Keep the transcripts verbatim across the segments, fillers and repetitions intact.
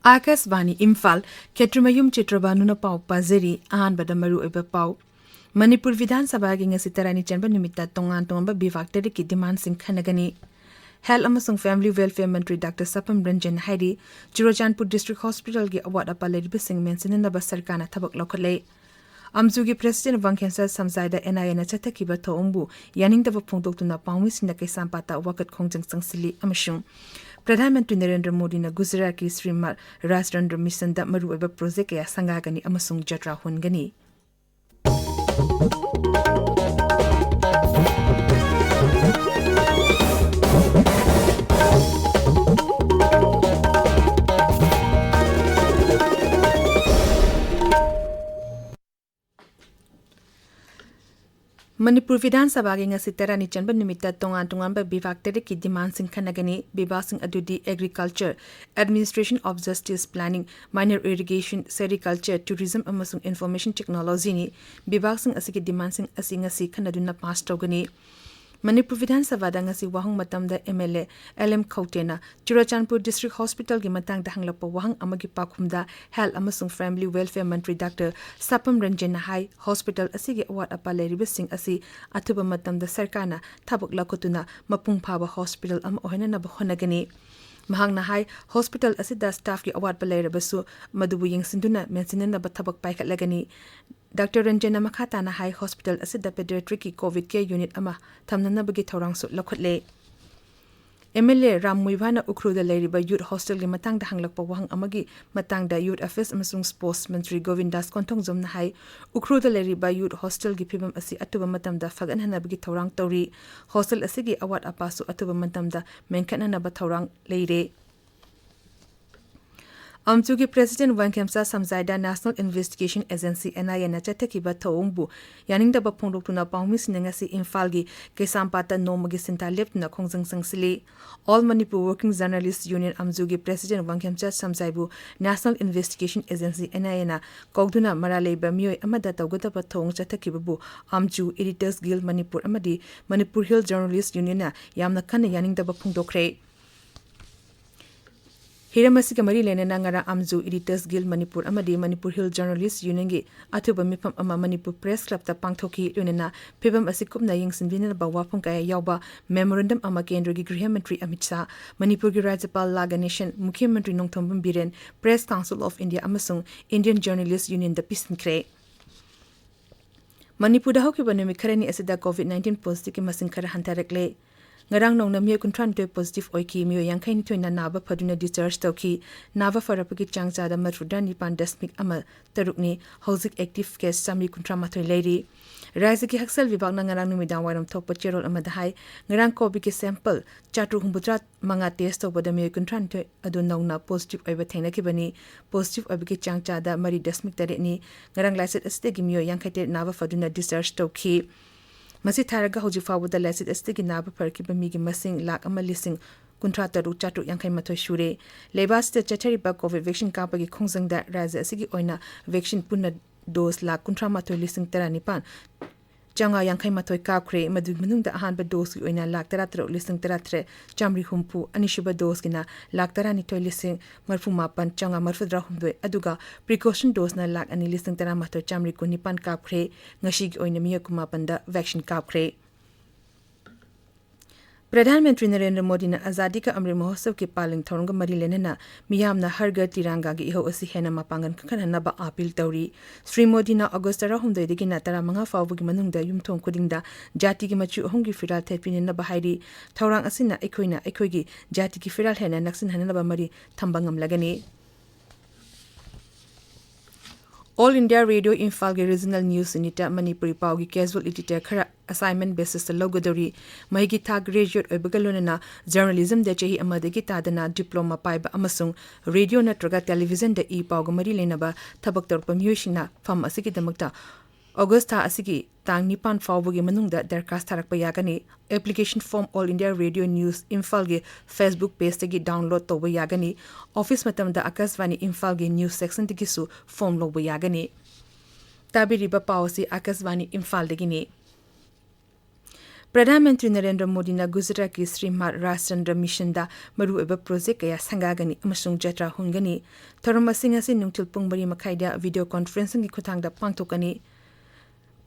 ꯑꯥꯀꯥꯁꯕꯥꯅꯤ ꯏꯝꯐꯥꯜ, ꯈꯦꯇ꯭ꯔꯤꯃꯌꯨꯝ ꯆꯤꯇ꯭ꯔꯕꯥꯅꯨꯅ ꯄꯥꯎ ꯄꯥꯖꯔꯤ꯫ ꯑꯍꯥꯟꯕꯗ ꯃꯔꯨꯑꯣꯏꯕ ꯄꯥꯎ꯫ ꯃꯅꯤꯄꯨꯔ ꯕꯤꯙꯥꯟ ꯁꯚꯥꯒꯤ ꯉꯁꯤ ꯇꯔꯥꯅꯤ ꯆꯟꯕ ꯅꯨꯃꯤꯠꯇ ꯇꯣꯉꯥꯟ ꯇꯣꯉꯥꯟꯕ ꯕꯤꯚꯥꯒ ꯇꯔꯦꯠꯀꯤ ꯗꯤꯃꯥꯟꯁꯤꯡ ꯈꯟꯅꯒꯅꯤ꯫ ꯍꯦꯜꯊ ꯑꯃꯁꯨꯡ ꯐꯦꯃꯤꯂꯤ ꯋꯦꯜꯐꯤꯌꯔ ꯃꯟꯇ꯭ꯔꯤ ꯗꯥꯛꯇꯔ ꯁꯄꯝ ꯔꯟꯖꯟ ꯍꯥꯏꯔꯤ, ꯆꯨꯔꯆꯥꯟꯄꯨꯔ ꯗꯤꯁꯇ꯭ꯔꯤꯛ ꯍꯣꯁꯄꯤꯇꯥꯜꯒꯤ ꯑꯋꯥꯠ ꯑꯄꯥ ꯂꯩꯔꯤꯕꯁꯤꯡ ꯃꯦꯟꯁꯤꯟꯅꯅꯕ ꯁꯔꯀꯥꯔꯅ ꯊꯕꯛ ꯂꯧꯈꯠꯂꯦ꯫ ꯑꯝꯖꯨꯒꯤ ꯄ꯭ꯔꯦꯁꯤꯗꯦꯟ ꯋꯥꯡꯈꯦꯝꯆꯥ ꯁꯝꯖꯥꯏꯗ ꯑꯦꯟ ꯑꯥꯏ ꯑꯦꯅ ꯆꯠꯊꯈꯤꯕ ꯊꯧꯑꯣꯡꯕꯨ ꯌꯥꯅꯤꯡꯗꯕ ꯐꯣꯡꯗꯣꯛꯇꯨꯅ ꯄꯥꯎꯃꯤꯁꯤꯡꯅ ꯀꯩꯁꯥꯝꯄꯥꯠꯇ ꯋꯥꯀꯠ ꯈꯣꯡꯖꯪ ꯆꯪꯁꯤꯜꯂꯤ ꯑꯃꯁꯨꯡ ꯄ꯭ꯔꯙꯥꯟ ꯃꯟꯇ꯭ꯔꯤ ꯅꯔꯦꯟꯗ꯭ꯔ ꯃꯣꯗꯤꯅ ꯒꯨꯖꯔꯥꯠꯀꯤ ꯁ꯭ꯔꯤꯃꯥ ꯔꯥꯖꯇꯟꯇ꯭ꯔ ꯃꯤꯁꯟꯗ ꯃꯔꯨꯑꯣꯏꯕ ꯄ꯭ꯔꯣꯖꯦꯛ ꯀꯌꯥ ꯁꯪꯒꯥꯒꯅꯤ ꯑꯃꯁꯨꯡ ꯖꯇ꯭ꯔꯥ ꯍꯣꯟꯒꯅꯤ꯫ ꯃꯅꯤꯄꯨꯔ ꯕꯤꯙꯥꯟ ꯁꯚꯥꯒꯤ ꯉꯁꯤ ꯇꯔꯥꯅꯤ ꯆꯟꯕ ꯅꯨꯃꯤꯠꯇ ꯇꯣꯉꯥꯟ ꯇꯣꯉꯥꯟꯕ ꯕꯤꯚꯥꯒ ꯇꯔꯦꯠꯀꯤ ꯗꯤꯃꯥꯟꯁꯤꯡ ꯈꯟꯅꯒꯅꯤ꯫ ꯕꯤꯚꯥꯒꯁꯤꯡ ꯑꯗꯨꯗꯤ Agriculture, Administration of Justice, Planning, Minor Irrigation, Sericulture, Tourism ꯑꯃꯁꯨꯡ Information Technologyꯅꯤ꯫ ꯕꯤꯚꯥꯒꯁꯤꯡ ꯑꯁꯤꯒꯤ ꯗꯤꯃꯥꯟꯁꯤꯡ ꯑꯁꯤ ꯉꯁꯤ ꯈꯟꯅꯗꯨꯅ ꯄꯥꯁ ꯇꯧꯒꯅꯤ꯫ ꯃꯅꯤꯄꯨꯔ ꯕꯤꯙꯥꯟ ꯁꯚꯥꯗ ꯉꯁꯤ ꯋꯥꯍꯪ ꯃꯇꯝꯗ M L A L M ꯈꯧꯇꯦꯅ ꯆꯨꯔꯆꯥꯟꯄꯨꯔ ꯗꯤꯁꯇ꯭ꯔꯤꯛ ꯍꯣꯁꯄꯤꯇꯥꯜꯒꯤ ꯃꯇꯥꯡꯗ ꯍꯪꯂꯛꯄ ꯋꯥꯍꯪ ꯑꯃꯒꯤ ꯄꯥꯎꯈꯨꯝꯗ ꯍꯦꯜꯊ ꯑꯃꯁꯨꯡ ꯐꯦꯃꯤꯂꯤ ꯋꯦꯜꯐꯤꯌꯔ ꯃꯟꯇ꯭ꯔꯤ ꯗꯥꯛꯇꯔ ꯁꯥꯄꯝ ꯔꯟꯖꯟꯅ ꯍꯥꯏ, ꯍꯣꯁꯄꯤꯇꯥꯜ ꯑꯁꯤꯒꯤ ꯑꯋꯥꯠ ꯑꯄꯥ ꯂꯩꯔꯤꯕꯁꯤꯡ ꯑꯁꯤ ꯑꯊꯨꯕ ꯃꯇꯝꯗ ꯁꯔꯀꯥꯔꯅ ꯊꯕꯛ ꯂꯧꯈꯠꯇꯨꯅ ꯃꯄꯨꯡ ꯐꯥꯕ ꯍꯣꯁꯄꯤꯇꯥꯜ ꯑꯃ ꯑꯣꯏꯍꯟꯅꯅꯕ ꯍꯣꯠꯅꯒꯅꯤ꯫ ꯃꯍꯥꯛꯅ ꯍꯥꯏ, ꯍꯣꯁꯄꯤꯇꯥꯜ ꯑꯁꯤꯗ ꯁ꯭ꯇꯥꯐꯀꯤ ꯑꯋꯥꯠꯄ ꯂꯩꯔꯕꯁꯨ ꯃꯗꯨꯕꯨ ꯌꯦꯡꯁꯤꯟꯗꯨꯅ ꯃꯦꯟꯁꯤꯟꯅꯅꯕ ꯊꯕꯛ ꯄꯥꯏꯈꯠꯂꯒꯅꯤ꯫ ꯗꯥꯛꯇꯔ ꯔꯟꯖꯟꯅ ꯃꯈꯥ ꯇꯥꯅ ꯍꯥꯏ, ꯍꯣꯁꯄꯤꯇꯥꯜ ꯑꯁꯤꯗ ꯄꯦꯗꯤꯌꯥꯇ꯭ꯔꯤꯛꯀꯤ ꯀꯣꯚꯤꯗ ꯀꯦꯌꯔ ꯌꯨꯅꯤꯠ ꯑꯃ ꯊꯝꯅꯅꯕꯒꯤ ꯊꯧꯔꯥꯡꯁꯨ ꯂꯧꯈꯠꯂꯦ꯫ ꯑꯦꯝ ꯑꯦꯜ ꯑꯦ ꯔꯥꯝ ꯃꯨꯏꯚꯥꯅ ꯎꯈ꯭ꯔꯨꯜꯗ ꯂꯩꯔꯤꯕ ꯌꯨꯊ ꯍꯣꯁꯇꯦꯜꯒꯤ ꯃꯇꯥꯡꯗ ꯍꯪꯂꯛꯄ ꯋꯥꯍꯪ ꯑꯃꯒꯤ ꯃꯇꯥꯡꯗ ꯌꯨꯊ ꯑꯦꯐꯤꯌꯔꯁ ꯑꯃꯁꯨꯡ ꯁ꯭ꯄꯣꯔꯠꯁ ꯃꯟꯇ꯭ꯔꯤ ꯒꯣꯕꯤꯟꯗꯥꯁ ꯀꯣꯟꯊꯣꯡꯖꯝꯅ ꯍꯥꯏ, ꯎꯈ꯭ꯔꯨꯜꯗ ꯂꯩꯔꯤꯕ ꯌꯨꯊ ꯍꯣꯁꯇꯦꯜꯒꯤ ꯐꯤꯕꯝ ꯑꯁꯤ ꯑꯊꯨꯕ ꯃꯇꯝꯗ ꯐꯒꯠꯍꯟꯅꯕꯒꯤ ꯊꯧꯔꯥꯡ ꯇꯧꯔꯤ꯫ ꯍꯣꯁꯇꯦꯜ ꯑꯁꯤꯒꯤ ꯑꯋꯥꯠ ꯑꯄꯥꯁꯨ ꯑꯊꯨꯕ ꯃꯇꯝꯗ ꯃꯦꯟꯈꯠꯅꯅꯕ ꯊꯧꯔꯥꯡ ꯂꯩꯔꯦ꯫ ꯑꯝꯖꯨꯒꯤ ꯄ꯭ꯔꯦꯁꯤꯗꯦꯟ ꯋꯥꯡꯈꯦꯝꯆꯥ ꯁꯝꯖꯥꯏꯗ National Investigation Agency, N I ꯑꯦꯅ ꯆꯠꯊꯈꯤꯕ ꯊꯧꯑꯣꯡꯕꯨ ꯌꯥꯅꯤꯡꯗꯕ ꯐꯣꯡꯗꯣꯛꯇꯨꯅ ꯄꯥꯎꯃꯤꯁꯤꯡꯅ ꯉꯁꯤ ꯏꯝꯐꯥꯜꯒꯤ ꯀꯩꯁꯥꯝꯄꯥꯠꯇ ꯅꯣꯡꯃꯒꯤ ꯁꯤꯟꯊꯥ ꯂꯦꯞꯇꯨꯅ ꯈꯣꯡꯖꯪ ꯆꯪꯁꯤꯜꯂꯤ꯫ All Manipur Working Journalist Union, ꯑꯝꯖꯨꯒꯤ ꯄ꯭ꯔꯦꯁꯤꯗꯦꯟ ꯋꯥꯡꯈꯦꯝꯆꯥ ꯁꯝꯖꯥꯏꯕꯨ National Investigation Agency, N I ꯑꯦꯅ ꯀꯧꯗꯨꯅ ꯃꯔꯥꯜ ꯂꯩꯕ ꯃꯤꯑꯣꯏ ꯑꯃꯗ ꯇꯧꯒꯗꯕ ꯊꯧꯑꯣꯡ ꯆꯠꯊꯈꯤꯕꯕꯨ ꯑꯝꯖꯨ, Editors Guild Manipur ꯑꯃꯗꯤ Manipur Hill Journalist Unionꯅ ꯌꯥꯝꯅ ꯀꯟꯅ ꯌꯥꯅꯤꯡꯗꯕ ꯐꯣꯡꯗꯣꯛꯈ꯭ꯔꯦ꯫ ꯍꯤꯔꯝ ꯑꯁꯤꯒ ꯃꯔꯤ ꯂꯩꯅꯅ ꯉꯔꯥꯡ ꯑꯥꯝꯖꯨ Editors Guild ꯃꯅꯤꯄꯨꯔ ꯑꯃꯗꯤ ꯃꯅꯤꯄꯨꯔ Hill Journalist Unionꯒꯤ ꯑꯊꯨꯕ ꯃꯤꯐꯝ ꯑꯃ ꯃꯅꯤꯄꯨꯔ Press Clubꯇ ꯄꯥꯡꯊꯣꯛꯈꯤ꯫ ꯂꯣꯏꯅꯅ ꯐꯤꯕꯝ ꯑꯁꯤ ꯀꯨꯞꯅ ꯌꯦꯡꯁꯤꯟꯕꯤꯅꯅꯕ ꯋꯥꯐꯝ ꯀꯌꯥ ꯌꯥꯎꯕ memorandum ꯑꯃ ꯀꯦꯟꯗ꯭ꯔꯒꯤ ꯒ꯭ꯔꯤꯍ ꯃꯟꯇ꯭ꯔꯤ ꯑꯃꯤꯠ ꯁꯥꯍ, ꯃꯅꯤꯄꯨꯔꯒꯤ ꯔꯥꯖ꯭ꯌꯄꯥꯜ ꯂꯥ ꯒꯅꯦꯁꯟ, ꯃꯨꯈ꯭ꯌ ꯃꯟꯇ꯭ꯔꯤ Nongthombam Biren, Press Council of India ꯑꯃꯁꯨꯡ Indian Journalist Unionꯗ ꯄꯤꯁꯤꯟꯈ꯭ꯔꯦ꯫ ꯃꯅꯤꯄꯨꯔꯗ ꯍꯧꯈꯤꯕ ꯅꯨꯃꯤꯠ ꯈꯔꯅꯤ ꯑꯁꯤꯗ COVID nineteen positiveꯀꯤ ꯃꯁꯤꯡ ꯈꯔ ꯍꯟꯊꯔꯛꯂꯦ꯫ ꯉꯔꯥꯡ ꯅꯧꯅ ꯃꯤꯑꯣꯏ ꯀꯨꯟꯊ꯭ꯔꯥ ꯅꯤꯊꯣꯏ positive ꯑꯣꯏꯈꯤ꯫ ꯃꯤꯑꯣꯏ ꯌꯥꯡꯈꯩ ꯅꯤꯊꯣꯏꯅ ꯅꯥꯕ ꯐꯗꯨꯅ discharge ꯇꯧꯈꯤ꯫ ꯅꯥꯕ ꯐꯔꯛꯄꯒꯤ ꯆꯥꯡ ꯆꯥꯗ ꯃꯔꯤꯐꯨꯇꯔꯥ ꯅꯤꯄꯥꯟ ꯗꯁꯃꯤꯛ ꯑꯃ ꯇꯔꯨꯛꯅꯤ꯫ ꯍꯧꯖꯤꯛ active case ꯆꯥꯃꯔꯤ ꯀꯨꯟꯊ꯭ꯔꯥ ꯃꯥꯊꯣꯏ ꯂꯩꯔꯤ꯫ ꯔꯥꯖ꯭ꯌꯒꯤ ꯍꯛꯁꯦꯜ ꯋꯤꯚꯥꯒꯅ ꯉꯔꯥꯡ ꯅꯨꯃꯤꯗꯥꯡ ꯋꯥꯏꯔꯝ ꯊꯣꯛꯄ ꯆꯦꯔꯣꯜ ꯑꯃꯗ ꯍꯥꯏ, ꯉꯔꯥꯡ COVIDꯀꯤ sample ꯆꯥꯇ꯭ꯔꯨꯛ ꯍꯨꯝꯐꯨꯇꯔꯥ ꯃꯉꯥ test ꯇꯧꯕꯗ ꯃꯤꯑꯣꯏ ꯀꯨꯟꯊ꯭ꯔꯥ ꯅꯤꯊꯣꯏ ꯑꯗꯨ ꯅꯧꯅ positive ꯑꯣꯏꯕ ꯊꯦꯡꯅꯈꯤꯕꯅꯤ꯫ Positive ꯑꯣꯏꯕꯒꯤ ꯆꯥꯡ ꯆꯥꯗ ꯃꯔꯤ ꯗꯁꯃꯤꯛ ꯇꯔꯦꯠꯅꯤ꯫ ꯉꯔꯥꯡ ꯂꯥꯏꯆꯠ ꯑꯁꯤꯗꯒꯤ ꯃꯤꯑꯣꯏ ꯌꯥꯡꯈꯩ ꯇꯔꯦꯠ ꯅꯥꯕ ꯐꯗꯨꯅ discharge ꯇꯧꯈꯤ꯫ ꯃꯁꯤ ꯊꯥꯔꯒ ꯍꯧꯖꯤꯛ ꯐꯥꯎꯕꯗ ꯂꯥꯏꯆꯠ ꯑꯁꯤꯗꯒꯤ ꯅꯥꯕ ꯐꯔꯛꯈꯤꯕ ꯃꯤꯒꯤ ꯃꯁꯤꯡ ꯂꯥꯈ ꯑꯃ ꯂꯤꯁꯤꯡ ꯀꯨꯟꯊ꯭ꯔꯥ ꯇꯔꯨꯛ ꯆꯥꯇ꯭ꯔꯨꯛ ꯌꯥꯡꯈꯩ ꯃꯥꯊꯣꯏ ꯁꯨꯔꯦ꯫ ꯂꯩꯕꯥꯛ ꯑꯁꯤꯗ ꯆꯠꯊꯔꯤꯕ COVID vaccine ꯀꯥꯞꯄꯒꯤ ꯈꯣꯡꯖꯪꯗ ꯔꯥꯖ꯭ꯌ ꯑꯁꯤꯒꯤ ꯑꯣꯏꯅ vaccine ꯄꯨꯟꯅ dose ꯂꯥꯈ ꯀꯨꯟꯊ꯭ꯔꯥ ꯃꯥꯊꯣꯏ ꯂꯤꯁꯤꯡ ꯇꯔꯥ ꯅꯤꯄꯥꯟ ꯆꯥꯝꯃꯉꯥ ꯌꯥꯡꯈꯩ ꯃꯥꯊꯣꯏ ꯀꯥꯞꯈ꯭ꯔꯦ꯫ ꯃꯗꯨꯒꯤ ꯃꯅꯨꯡꯗ ꯑꯍꯥꯟꯕ doseꯀꯤ ꯑꯣꯏꯅ ꯂꯥꯈ ꯇꯔꯥ ꯇꯔꯨꯛ ꯂꯤꯁꯤꯡ ꯇꯔꯥ ꯇꯔꯦꯠ ꯆꯥꯝꯃꯔꯤ ꯍꯨꯝꯐꯨ, ꯑꯅꯤꯁꯨꯕ doseꯀꯤꯅ ꯂꯥꯈ ꯇꯔꯥ ꯅꯤꯊꯣꯏ ꯂꯤꯁꯤꯡ ꯃꯔꯤꯐꯨ ꯃꯥꯄꯟ ꯆꯥꯝꯃꯉꯥ ꯃꯔꯤꯐꯨ ꯇꯔꯥ ꯍꯨꯝꯗꯣꯏ, ꯑꯗꯨꯒ precaution doseꯅ ꯂꯥꯈ ꯑꯅꯤ ꯂꯤꯁꯤꯡ ꯇꯔꯥ ꯃꯥꯊꯣꯏ ꯆꯥꯝꯃꯔꯤ ꯀꯨꯟ ꯅꯤꯄꯥꯟ ꯀꯥꯞꯈ꯭ꯔꯦ꯫ ꯉꯁꯤꯒꯤ ꯑꯣꯏꯅ ꯃꯤꯑꯣꯏ ꯀꯨꯟ ꯃꯥꯄꯟꯗ vaccine ꯀꯥꯞꯈ꯭ꯔꯦ꯫ ꯄ꯭ꯔꯙꯥꯟ ꯃꯟꯇ꯭ꯔꯤ ꯅꯔꯦꯟꯗ꯭ꯔ ꯃꯣꯗꯤꯅ ꯑꯖꯥꯗꯤ ꯀ ꯑꯃ꯭ꯔꯤꯠ ꯃꯍꯣꯠꯁꯕꯀꯤ ꯄꯥꯂꯟ ꯊꯧꯔꯝꯒ ꯃꯔꯤ ꯂꯩꯅꯅ ꯃꯤꯌꯥꯝꯅ ꯍꯔ ꯘꯔ ꯇꯤꯔꯥꯡꯒꯥꯒꯤ ꯏꯍꯧ ꯑꯁꯤ ꯍꯦꯟꯅ ꯃꯄꯥꯡꯒꯜ ꯀꯟꯈꯠꯍꯟꯅꯕ ꯑꯥꯄꯤꯜ ꯇꯧꯔꯤ꯫ ꯁ꯭ꯔꯤ ꯃꯣꯗꯤꯅ ꯑꯣꯒꯁ ꯇꯔꯥꯍꯨꯝꯗꯣꯏꯗꯒꯤꯅ ꯇꯔꯥꯃꯉꯥ ꯐꯥꯎꯕꯒꯤ ꯃꯅꯨꯡꯗ ꯌꯨꯝꯊꯣꯡ ꯈꯨꯗꯤꯡꯗ ꯖꯥꯇꯤꯒꯤ ꯃꯆꯨ ꯑꯍꯨꯝꯒꯤ ꯐꯤꯔꯥꯜ ꯊꯦꯠꯄꯤꯅꯅꯕ ꯍꯥꯏꯔꯤ꯫ ꯊꯧꯔꯥꯡ ꯑꯁꯤꯅ ꯑꯩꯈꯣꯏꯅ ꯑꯩꯈꯣꯏꯒꯤ ꯖꯥꯇꯤꯒꯤ ꯐꯤꯔꯥꯜ ꯍꯦꯟꯅ ꯅꯛꯁꯤꯟꯍꯟꯅꯕ ꯃꯔꯤ ꯊꯝꯕ ꯉꯝꯂꯒꯅꯤ꯫ All India Radio ꯏꯝꯐꯥꯜꯒꯤ Regional News Unitꯇ ꯃꯅꯤꯄꯨꯔꯤ ꯄꯥꯎꯒꯤ casual editor ꯈꯔ assignment basisꯇ ꯂꯧꯒꯗꯧꯔꯤ꯫ ꯃꯍꯩꯒꯤ ꯊꯥꯛ graduate ꯑꯣꯏꯕꯒ ꯂꯣꯏꯅꯅ journalismꯗ ꯆꯍꯤ ꯑꯃꯗꯒꯤ ꯇꯥꯗꯅ diploma ꯄꯥꯏꯕ ꯑꯃꯁꯨꯡ radio ꯅꯠꯇ꯭ꯔꯒ televisionꯗ ꯏ ꯄꯥꯎꯒ ꯃꯔꯤ ꯂꯩꯅꯕ ꯊꯕꯛ ꯇꯧꯔꯛꯄ ꯃꯤꯑꯣꯏꯁꯤꯡꯅ ꯐꯝ ꯑꯁꯤꯒꯤꯗꯃꯛꯇ ꯑꯣꯒꯁ ꯊꯥ ꯑꯁꯤꯒꯤ ꯇꯥꯡ ꯅꯤꯄꯥꯟ ꯐꯥꯎꯕꯒꯤ ꯃꯅꯨꯡꯗ ꯗꯔꯈꯥꯁ ꯊꯥꯔꯛꯄ ꯌꯥꯒꯅꯤ꯫ Application form All India Radio News ꯏꯝꯐꯥꯜꯒꯤ Facebook pageꯇꯒꯤ download ꯇꯧꯕ ꯌꯥꯒꯅꯤ꯫ Office ꯃꯇꯝꯗ ꯑꯀꯥꯁꯕꯥꯅꯤ ꯏꯝꯐꯥꯜꯒꯤ news sectionꯗꯒꯤꯁꯨ form ꯂꯧꯕ ꯌꯥꯒꯅꯤ꯫ ꯇꯥꯕꯤꯔꯤꯕ ꯄꯥꯎ ꯑꯁꯤ ꯑꯀꯥꯁꯕꯥꯅꯤ ꯏꯝꯐꯥꯜꯗꯒꯤꯅꯤ꯫ ꯄ꯭ꯔꯙꯥꯟ ꯃꯟꯇ꯭ꯔꯤ ꯅꯔꯦꯟꯗ꯭ꯔ ꯃꯣꯗꯤꯅ ꯒꯨꯖꯔꯥꯠꯀꯤ ꯁ꯭ꯔꯤ ꯃꯥꯔ ꯔꯥꯖꯆꯟꯗ꯭ꯔ ꯃꯤꯁꯟꯗ ꯃꯔꯨꯑꯣꯏꯕ ꯄ꯭ꯔꯣꯖꯦꯛ ꯀꯌꯥ ꯁꯪꯒꯥꯒꯅꯤ ꯑꯃꯁꯨꯡ ꯖꯇ꯭ꯔꯥ ꯍꯨꯟꯒꯅꯤ꯫ ꯊꯧꯔꯝ ꯑꯁꯤꯡ ꯑꯁꯤ ꯅꯨꯡꯊꯤꯜ ꯄꯨꯡ ꯃꯔꯤ ꯃꯈꯥꯏꯗ ꯚꯤꯗꯤꯑꯣ ꯀꯣꯟꯐꯔꯦꯟꯁꯤꯡꯒꯤ ꯈꯨꯠꯊꯥꯡꯗ ꯄꯥꯡꯊꯣꯛꯀꯅꯤ꯫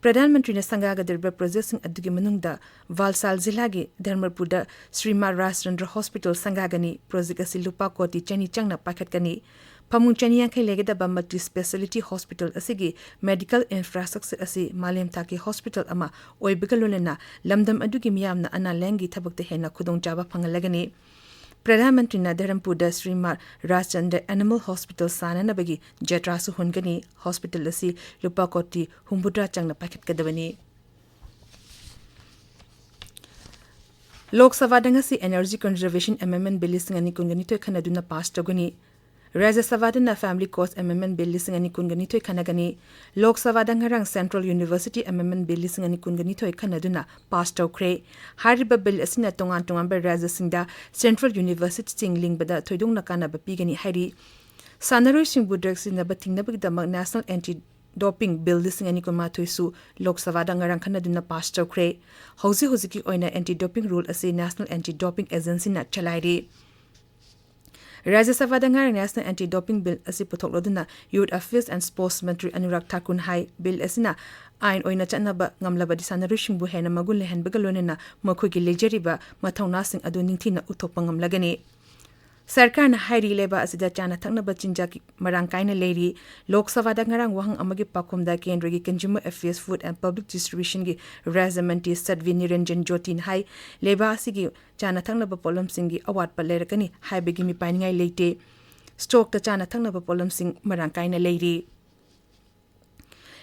ꯄ꯭ꯔꯙꯥꯟ ꯃꯟꯇ꯭ꯔꯤꯅ ꯁꯪꯒꯥꯒꯗꯧꯔꯤꯕ ꯄ꯭ꯔꯣꯖꯦꯛꯁꯤꯡ ꯑꯗꯨꯒꯤ ꯃꯅꯨꯡꯗ ꯚꯥꯜꯁꯥꯜ ꯖꯤꯂꯥꯒꯤ ꯙꯔꯃꯄꯨꯔꯗ ꯁ꯭ꯔꯤ ꯃꯥ ꯔꯥꯖꯆꯟꯗ꯭ꯔ ꯍꯣꯁꯄꯤꯇꯥꯜ ꯁꯪꯒꯥꯒꯅꯤ꯫ ꯄ꯭ꯔꯣꯖꯦꯛ ꯑꯁꯤ ꯂꯨꯄꯥ ꯀꯣꯇꯤ ꯆꯅꯤ ꯆꯪꯅ ꯄꯥꯏꯈꯠꯀꯅꯤ꯫ ꯐꯃꯨꯡ ꯆꯅꯤ ꯌꯥꯡꯈꯩ ꯂꯩꯒꯗꯕ ꯃꯜꯇꯤ ꯁ꯭ꯄꯦꯁꯤꯌꯦꯂꯤꯇꯤ ꯍꯣꯁꯄꯤꯇꯥꯜ ꯑꯁꯤꯒꯤ ꯃꯦꯗꯤꯀꯦꯜ ꯏꯟꯐ꯭ꯔꯥꯁ꯭ꯇ꯭ꯔꯛꯆꯔ ꯑꯁꯤ ꯃꯥꯂꯦꯝ ꯊꯥꯛꯀꯤ ꯍꯣꯁꯄꯤꯇꯥꯜ ꯑꯃ ꯑꯣꯏꯕꯒ ꯂꯣꯏꯅꯅ ꯂꯝꯗꯝ ꯑꯗꯨꯒꯤ ꯃꯤꯌꯥꯝꯅ ꯑꯅꯥ ꯂꯥꯌꯦꯡꯒꯤ ꯊꯕꯛꯇ ꯍꯦꯟꯅ ꯈꯨꯗꯣꯡꯆꯥꯕ ꯐꯪꯍꯜꯂꯒꯅꯤ꯫ ꯄ꯭ꯔꯙꯥꯟ ꯃꯟꯇ꯭ꯔꯤꯅ ꯙꯔꯝꯄꯨꯔꯗ ꯁ꯭ꯔꯤ ꯃꯥ ꯔꯥꯖꯆꯟꯗ꯭ꯔ ꯑꯦꯅꯤꯃꯦꯜ ꯍꯣꯁꯄꯤꯇꯥꯜ ꯁꯥꯅꯅꯕꯒꯤ ꯖꯇ꯭ꯔꯥꯁꯨ ꯍꯨꯟꯒꯅꯤ꯫ ꯍꯣꯁꯄꯤꯇꯥꯜ ꯑꯁꯤ ꯂꯨꯄꯥ ꯀꯣꯇꯤ ꯍꯨꯝꯐꯨꯇꯔꯥ ꯆꯪꯅ ꯄꯥꯏꯈꯠꯀꯗꯕꯅꯤ꯫ ꯂꯣꯛ ꯁꯚꯥꯗ ꯉꯁꯤ Energy Conservation Amendment Bill ꯂꯤꯁꯤꯡ ꯑꯅꯤ ꯀꯨꯟꯒ ꯅꯤꯊꯣꯏ ꯈꯟꯅꯗꯨꯅ ꯄꯥꯁ ꯇꯧꯒꯅꯤ꯫ ꯔꯥꯖ꯭ꯌ ꯁꯚꯥꯗꯅ Family Court Amendment Bill ꯂꯤꯁꯤꯡ ꯑꯅꯤ ꯀꯨꯟꯒ ꯅꯤꯊꯣꯏ ꯈꯟꯅꯒꯅꯤ꯫ ꯂꯣꯛ ꯁꯚꯥꯗ ꯉꯔꯥꯡ Central University Amendment Bill ꯂꯤꯁꯤꯡ ꯑꯅꯤ ꯀꯨꯟꯒ ꯅꯤꯊꯣꯏ ꯈꯟꯅꯗꯨꯅ ꯄꯥꯁ ꯇꯧꯈ꯭ꯔꯦ꯫ ꯍꯥꯏꯔꯤꯕ ꯕꯤꯜ ꯑꯁꯤꯅ ꯇꯣꯉꯥꯟ ꯇꯣꯉꯥꯟꯕ ꯔꯥꯖ꯭ꯌꯁꯤꯡꯗ ꯁꯦꯟꯇ꯭ꯔꯦꯜ ꯌꯨꯅꯤꯚꯔꯁꯤꯇꯤꯁꯤꯡ ꯂꯤꯡꯕꯗ ꯊꯣꯏꯗꯣꯛꯅ ꯀꯥꯟꯅꯕ ꯄꯤꯒꯅꯤ ꯍꯥꯏꯔꯤ꯫ ꯁꯥꯟꯅꯔꯣꯏꯁꯤꯡꯕꯨ ꯗ꯭ꯔꯒ ꯁꯤꯖꯤꯟꯅꯕ ꯊꯤꯡꯅꯕꯒꯤꯗꯃꯛ ꯅꯦꯁꯅꯦꯜ ꯑꯦꯟꯇꯤ ꯗꯣꯄꯤꯡ ꯕꯤꯜ ꯂꯤꯁꯤꯡ ꯑꯅꯤ ꯀꯨꯟꯃꯥꯊꯣꯏꯁꯨ ꯂꯣꯛ ꯁꯚꯥꯗ ꯉꯔꯥꯡ ꯈꯟꯅꯗꯨꯅ ꯄꯥꯁ ꯇꯧꯈ꯭ꯔꯦ꯫ ꯍꯧꯖꯤꯛ ꯍꯧꯖꯤꯛꯀꯤ ꯑꯣꯏꯅ ꯑꯦꯟꯇꯤ ꯗꯣꯄꯤꯡ ꯔꯨꯜ ꯑꯁꯤ ꯅꯦꯁꯅꯦꯜ ꯑꯦꯟꯇꯤ ꯗꯣꯄꯤꯡ ꯑꯦꯖꯦꯟꯁꯤꯅ ꯆꯂꯥꯏꯔꯤ꯫ ꯔꯥꯖ꯭ꯌ ꯁꯚꯥꯗ ꯉꯔꯥꯡ ꯅꯦꯁꯅꯦꯜ ꯑꯦꯟꯇꯤ ꯗꯣꯄꯤꯡ ꯕꯤꯜ ꯑꯁꯤ ꯄꯨꯊꯣꯛꯂꯗꯨꯅ youth affairs and sports Mantri Anurag ꯊꯥꯀꯨꯔꯅ high, bill ꯑꯁꯤꯅ ꯑꯥꯏꯟ ꯑꯣꯏꯅ ꯆꯠꯅꯕ ꯉꯝꯂꯕꯗꯤ ꯁꯥꯟꯅꯔꯣꯏꯁꯤꯡꯕꯨ ꯍꯦꯟꯅ ꯃꯒꯨꯟ ꯂꯩꯍꯟꯕꯒ ꯂꯣꯏꯅꯅ ꯃꯈꯣꯏꯒꯤ ꯂꯩꯖꯔꯤꯕ ꯃꯊꯧꯅꯥꯁꯤꯡ ꯑꯗꯨ ꯅꯤꯡꯊꯤꯅ ꯎꯠꯊꯣꯛꯄ ꯉꯝꯂꯒꯅꯤ꯫ ꯁꯔꯀꯥꯔꯅ ꯍꯥꯏꯔꯤ, ꯂꯩꯕꯥꯛ ꯑꯁꯤꯗ ꯆꯥꯅ ꯊꯛꯅꯕ ꯆꯤꯟꯖꯥꯛ ꯃꯔꯥꯡ ꯀꯥꯏꯅ ꯂꯩꯔꯤ꯫ ꯂꯣꯛ ꯁꯚꯥꯗ ꯉꯔꯥꯡ ꯋꯥꯍꯪ ꯑꯃꯒꯤ ꯄꯥꯎꯈꯨꯝꯗ ꯀꯦꯟꯗ꯭ꯔꯒꯤ Consumer Affairs, Food and Public Distribution ꯒꯤ ꯔꯥꯖ꯭ꯌ ꯃꯟꯇ꯭ꯔꯤ ꯁꯠꯚꯤ ꯅꯤꯔꯟꯖꯟ ꯖꯣꯇꯤꯅ ꯍꯥꯏ, ꯂꯩꯕꯥꯛ ꯑꯁꯤꯒꯤ ꯆꯥꯅ ꯊꯛꯅꯕ ꯄꯣꯠꯂꯝꯁꯤꯡꯒꯤ ꯑꯋꯥꯠꯄ ꯂꯩꯔꯛꯀꯅꯤ ꯍꯥꯏꯕꯒꯤ ꯃꯤꯄꯥꯏꯅꯤꯡꯉꯥꯏ ꯂꯩꯇꯦ꯫ ꯁ꯭ꯇꯣꯛꯇ ꯆꯥꯅ ꯊꯛꯅꯕ ꯄꯣꯠꯂꯝꯁꯤꯡ ꯃꯔꯥꯡ ꯀꯥꯏꯅ ꯂꯩꯔꯤ꯫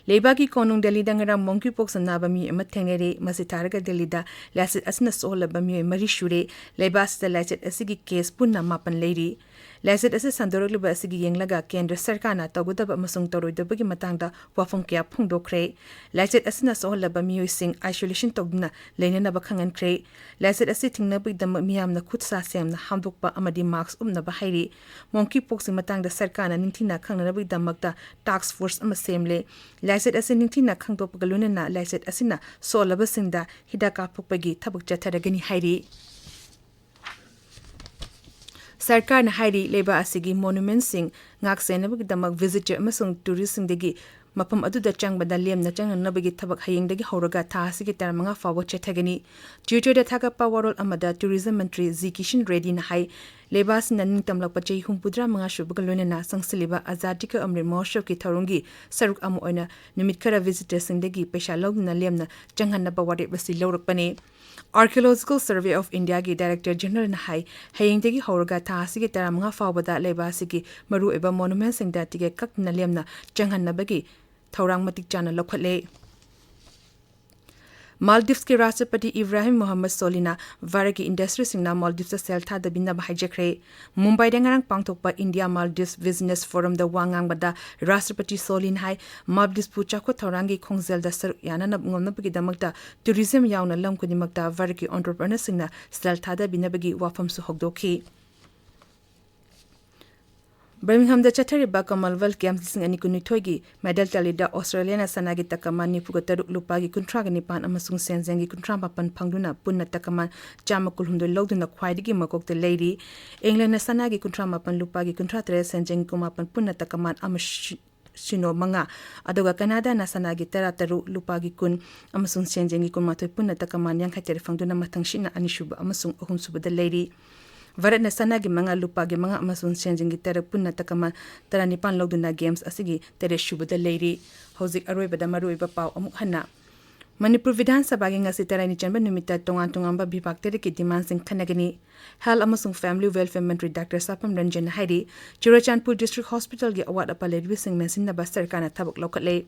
ꯂꯩꯕꯥꯛꯀꯤ ꯀꯣꯅꯨꯡ ꯗꯦꯜꯂꯤꯗ ꯉꯔꯥꯡ monkeypox ꯅꯥꯕ ꯃꯤ ꯑꯃ ꯊꯦꯡꯅꯔꯦ꯫ ꯃꯁꯤ ꯊꯥꯔꯒ ꯗꯦꯜꯂꯤꯗ ꯂꯥꯏꯆꯠ ꯑꯁꯤꯅ ꯁꯣꯛꯍꯜꯂꯕ ꯃꯤꯑꯣꯏ ꯃꯔꯤ ꯁꯨꯔꯦ꯫ ꯂꯩꯕꯥꯛ ꯑꯁꯤꯗ ꯂꯥꯏꯆꯠ ꯑꯁꯤꯒꯤ ꯀꯦꯁ ꯄꯨꯟꯅ ꯃꯥꯄꯟ ꯂꯩꯔꯤ꯫ ꯂꯥꯏꯆꯠ ꯑꯁꯤ ꯁꯟꯗꯣꯔꯛꯂꯤꯕ ꯑꯁꯤꯒꯤ ꯌꯦꯡꯂꯒ ꯀꯦꯟꯗ꯭ꯔ ꯁꯔꯀꯥꯔꯅ ꯇꯧꯒꯗꯕ ꯑꯃꯁꯨꯡ ꯇꯧꯔꯣꯏꯗꯕꯒꯤ ꯃꯇꯥꯡꯗ ꯋꯥꯐꯝ ꯀꯌꯥ ꯐꯣꯡꯗꯣꯛꯈ꯭ꯔꯦ꯫ ꯂꯥꯏꯆꯠ ꯑꯁꯤꯅ ꯁꯣꯛꯍꯜꯂꯕ ꯃꯤꯑꯣꯏꯁꯤꯡ isolation ꯇꯧꯗꯨꯅ ꯂꯩꯅꯅꯕ ꯈꯪꯍꯟꯈ꯭ꯔꯦ꯫ ꯂꯥꯏꯆꯠ ꯑꯁꯤ ꯊꯤꯡꯅꯕꯒꯤꯗꯃꯛ ꯃꯤꯌꯥꯝꯅ ꯈꯨꯠ ꯁꯥ ꯁꯦꯡꯅ ꯍꯥꯝꯗꯣꯛꯄ ꯑꯃꯗꯤ mask ꯎꯞꯅꯕ ꯍꯥꯏꯔꯤ꯫ Monkeypoxꯀꯤ ꯃꯇꯥꯡꯗ ꯁꯔꯀꯥꯔꯅ ꯅꯤꯡꯊꯤꯅ ꯈꯪꯅꯅꯕꯒꯤꯗꯃꯛꯇ task force ꯑꯃ ꯁꯦꯝꯂꯦ꯫ ꯂꯥꯏꯆꯠ ꯑꯁꯤ ꯅꯤꯡꯊꯤꯅ ꯈꯪꯗꯣꯛꯄꯒ ꯂꯣꯏꯅꯅ ꯂꯥꯏꯆꯠ ꯑꯁꯤꯅ ꯁꯣꯛꯍꯜꯂꯕꯁꯤꯡꯗ ꯍꯤꯗꯥꯛ ꯀꯥꯞꯊꯣꯛꯄꯒꯤ ꯊꯕꯛ ꯆꯠꯊꯔꯒꯅꯤ ꯍꯥꯏꯔꯤ꯫ ꯁꯔꯀꯥꯔꯅ ꯍꯥꯏꯔꯤ, ꯂꯩꯕꯥꯛ ꯑꯁꯤꯒꯤ monumentꯁꯤꯡ ꯉꯥꯛ ꯁꯦꯟꯅꯕꯒꯤꯗꯃꯛ visitor ꯑꯃꯁꯨꯡ touristꯁꯤꯡꯗꯒꯤ ꯃꯐꯝ ꯑꯗꯨꯗ ꯆꯪꯕꯗ ꯂꯦꯝꯅ ꯆꯪꯅꯅꯕꯒꯤ ꯊꯕꯛ ꯍꯌꯦꯡꯗꯒꯤ ꯍꯧꯔꯒ ꯊꯥ ꯑꯁꯤꯒꯤ ꯇꯔꯥꯃꯉꯥ ꯐꯥꯎꯕ ꯆꯠꯊꯒꯅꯤ꯫ Twitterꯗ ꯊꯥꯒꯠꯄ ꯋꯥꯔꯣꯜ ꯑꯃꯗ tourism ꯃꯟꯇ꯭ꯔꯤ ꯖꯤ ꯀꯤꯁꯟ ꯔꯦꯗꯗꯤꯅ ꯍꯥꯏ, ꯂꯩꯕꯥꯛ ꯑꯁꯤꯅ ꯅꯤꯡꯇꯝꯂꯛꯄ ꯆꯍꯤ ꯍꯨꯝꯐꯨꯇꯔꯥ ꯃꯉꯥ ꯁꯨꯕꯒ ꯂꯣꯏꯅꯅ ꯆꯪꯁꯤꯜꯂꯤꯕ Azadi Ka Amrit Mahotsav ꯊꯧꯔꯝꯒꯤ ꯁꯔꯨꯛ ꯑꯃ ꯑꯣꯏꯅ ꯅꯨꯃꯤꯠ ꯈꯔ visitorꯁꯤꯡꯗꯒꯤ ꯄꯩꯁꯥ ꯂꯧꯗꯨꯅ ꯂꯦꯝꯅ ꯆꯪꯍꯟꯅꯕ ꯋꯥꯔꯦꯞ ꯑꯁꯤ ꯂꯧꯔꯛꯄꯅꯤ꯫ Archaeological Survey of Indiaꯒꯤ Director Generalꯅ ꯍꯥꯏ, ꯍꯌꯦꯡꯗꯒꯤ ꯍꯧꯔꯒ ꯊꯥ ꯑꯁꯤꯒꯤ ꯇꯔꯥꯃꯉꯥ ꯐꯥꯎꯕꯗ ꯂꯩꯕꯥꯛ ꯑꯁꯤꯒꯤ ꯃꯔꯨꯑꯣꯏꯕ monumentꯁꯤꯡꯗ ticket ꯀꯛꯇꯅ ꯂꯦꯝꯅ ꯆꯪꯍꯟꯅꯕꯒꯤ ꯊꯧꯔꯥꯡ ꯃꯇꯤꯛ ꯆꯥꯅ ꯂꯧꯈꯠꯂꯦ꯫ Maldiveski ꯔꯥꯁꯇ꯭ꯔꯄꯇꯤ ꯏꯕ꯭ꯔꯥꯍꯤꯝ ꯃꯣꯍꯝꯃꯗ ꯁꯣꯂꯤꯅ ꯚꯥꯔꯠꯀꯤ industryꯁꯤꯡꯅ Maldives ꯁꯦꯜ ꯊꯥꯗꯕꯤꯅꯕ ꯍꯥꯏꯖꯈ꯭ꯔꯦ꯫ ꯃꯨꯝꯕꯥꯏꯗ ꯉꯔꯥꯡ ꯄꯥꯡꯊꯣꯛꯄ India Maldives Business Forumꯗ ꯋꯥ ꯉꯥꯡꯕꯗ ꯔꯥꯁꯇ꯭ꯔꯄꯇꯤ ꯁꯣꯂꯤꯅ ꯍꯥꯏ, Maldives ꯄꯨ ꯆꯥꯎꯈꯠ ꯊꯧꯔꯥꯡꯒꯤ ꯈꯣꯡꯖꯦꯜꯗ ꯁꯔꯨꯛ ꯌꯥꯅꯅꯕ ꯉꯝꯅꯕꯒꯤꯗꯃꯛꯇ tourism ꯌꯥꯎꯅ ꯂꯝ ꯈꯨꯗꯤꯡꯃꯛꯇ ꯚꯥꯔꯠꯀꯤ entrepreneurꯁꯤꯡꯅ ꯁꯦꯜ ꯊꯥꯗꯕꯤꯅꯕꯒꯤ ꯋꯥꯐꯝꯁꯨ ꯍꯧꯗꯣꯛꯈꯤ꯫ Birminghamꯗ ꯆꯠꯊꯔꯤꯕ Commonwealth Games ꯂꯤꯁꯤꯡ ꯑꯅꯤ ꯀꯨꯟꯅꯤꯊꯣꯏꯒꯤ medal tallyꯗ Australiaꯅ ꯁꯅꯥꯒꯤ ꯇꯀꯃꯥꯟ ꯅꯤꯐꯨꯒ ꯇꯔꯨꯛ, ꯂꯨꯄꯥꯒꯤ ꯀꯨꯟꯊ꯭ꯔꯥꯒ ꯅꯤꯄꯥꯟ ꯑꯃꯁꯨꯡ ꯁꯦꯟꯖꯦꯡꯒꯤ ꯀꯨꯟꯊ꯭ꯔꯥ ꯃꯥꯄꯟ ꯐꯪꯗꯨꯅ ꯄꯨꯟꯅ ꯇꯀꯃꯥꯟ ꯆꯥꯝꯃ ꯀꯨꯟꯍꯨꯝꯗꯣꯏ ꯂꯧꯗꯨꯅ ꯈ꯭ꯋꯥꯏꯗꯒꯤ ꯃꯀꯣꯛꯇ ꯂꯩꯔꯤ꯫ Englandꯅ ꯁꯅꯥꯒꯤ ꯀꯨꯟꯊ꯭ꯔꯥ ꯃꯥꯄꯟ, ꯂꯨꯄꯥꯒꯤ ꯀꯨꯟꯊ꯭ꯔꯥ ꯇꯔꯦꯠ, ꯁꯦꯟꯖꯦꯡꯒꯤ ꯀꯨꯟꯃꯥꯄꯟ ꯄꯨꯟꯅ ꯇꯀꯃꯥꯟ ꯑꯃ ꯁꯤ-, ꯁꯤꯅꯣ ꯃꯉꯥ, ꯑꯗꯨꯒ Canadaꯅ ꯁꯅꯥꯒꯤ ꯇꯔꯥ ꯇꯔꯨꯛ, ꯂꯨꯄꯥꯒꯤ ꯀꯨꯟ ꯑꯃꯁꯨꯡ ꯁꯦꯟꯖꯦꯡꯒꯤ ꯀꯨꯟꯃꯥꯊꯣꯏ ꯄꯨꯟꯅ ꯇꯀꯃꯥꯟ ꯌꯥꯡꯈꯩ ꯇꯔꯦꯠ ꯐꯪꯗꯨꯅ ꯃꯊꯪꯁꯤꯠꯅ ꯑꯅꯤꯁꯨꯕ ꯑꯃꯁꯨꯡ ꯑꯍꯨꯝꯁꯨꯕꯗ ꯂꯩꯔꯤ꯫ ꯚꯥꯔꯠꯅ ꯁꯅꯥꯒꯤ ꯃꯉꯥ, ꯂꯨꯄꯥꯒꯤ ꯃꯉꯥ ꯑꯃꯁꯨꯡ ꯁꯦꯟꯖꯦꯡꯒꯤ ꯇꯔꯦꯠ ꯄꯨꯟꯅ ꯇꯀꯃꯥꯟ ꯇꯔꯥꯅꯤꯄꯥꯟ ꯂꯧꯗꯨꯅ Games ꯑꯁꯤꯒꯤ ꯇꯔꯦꯠꯁꯨꯕꯗ ꯂꯩꯔꯤ꯫ ꯍꯧꯖꯤꯛ ꯑꯔꯣꯏꯕꯗ ꯃꯔꯨꯑꯣꯏꯕ ꯄꯥꯎ ꯑꯃꯨꯛ ꯍꯟꯅ꯫ ꯃꯅꯤꯄꯨꯔ ꯕꯤꯙꯥꯟ ꯁꯚꯥꯒꯤ ꯉꯁꯤ ꯇꯔꯥꯅꯤ ꯆꯟꯕ ꯅꯨꯃꯤꯠꯇ ꯇꯣꯉꯥꯟ ꯇꯣꯉꯥꯟꯕ ꯕꯤꯚꯥꯒ ꯇꯔꯦꯠꯀꯤ ꯗꯤꯃꯥꯟꯁꯤꯡ ꯈꯟꯅꯒꯅꯤ꯫ ꯍꯦꯜꯊ ꯑꯃꯁꯨꯡ ꯐꯦꯃꯤꯂꯤ ꯋꯦꯜꯐꯤꯌꯔ ꯃꯟꯇ꯭ꯔꯤ ꯗꯥꯛꯇꯔ ꯁꯥꯄꯝ ꯔꯟꯖꯟꯅ ꯍꯥꯏꯔꯤ, ꯆꯨꯔꯥꯆꯥꯟꯄꯨꯔ ꯗꯤꯁꯇ꯭ꯔꯤꯛ ꯍꯣꯁꯄꯤꯇꯥꯜꯒꯤ ꯑꯋꯥꯠ ꯑꯄꯥ ꯂꯩꯔꯤꯕꯁꯤꯡ ꯃꯦꯟꯁꯤꯟꯅꯕ ꯁꯔꯀꯥꯔꯅ ꯊꯕꯛ ꯂꯧꯈꯠꯂꯦ꯫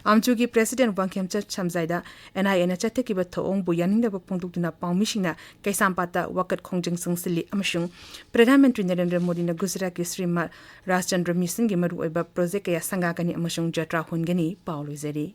ꯑꯝꯆꯨꯒꯤ ꯄ꯭ꯔꯦꯁꯤꯗꯦꯟ ꯋꯥꯡꯈꯦꯝꯆꯠ ꯁꯝꯖꯥꯏꯗ ꯑꯦꯟ ꯑꯥꯏ ꯑꯦꯅ ꯆꯠꯊꯈꯤꯕ ꯊꯧꯑꯣꯡꯕꯨ ꯌꯥꯅꯤꯡꯗꯕ ꯐꯣꯡꯗꯣꯛꯇꯨꯅ ꯄꯥꯎꯃꯤꯁꯤꯡꯅ ꯀꯩꯁꯥꯝꯄꯥꯠꯇ ꯋꯥꯀꯠ ꯈꯣꯡꯖꯪ ꯆꯪꯁꯤꯜꯂꯤ ꯑꯃꯁꯨꯡ ꯄ꯭ꯔꯙꯥꯟ ꯃꯟꯇ꯭ꯔꯤ ꯅꯔꯦꯟꯗ꯭ꯔ ꯃꯣꯗꯤꯅ ꯒꯨꯖꯔꯥꯠꯀꯤ ꯁ꯭ꯔꯤ ꯃꯥ-, ꯔꯥꯖꯆꯟꯗ꯭ꯔ ꯃꯤꯁꯟꯒꯤ ꯃꯔꯨꯑꯣꯏꯕ ꯄ꯭ꯔꯣꯖꯦꯛ ꯀꯌꯥ ꯁꯪꯒꯥꯒꯅꯤ ꯑꯃꯁꯨꯡ ꯖꯇ꯭ꯔꯥ ꯍꯣꯟꯒꯅꯤ꯫ ꯄꯥꯎ ꯂꯣꯏꯖꯔꯤ꯫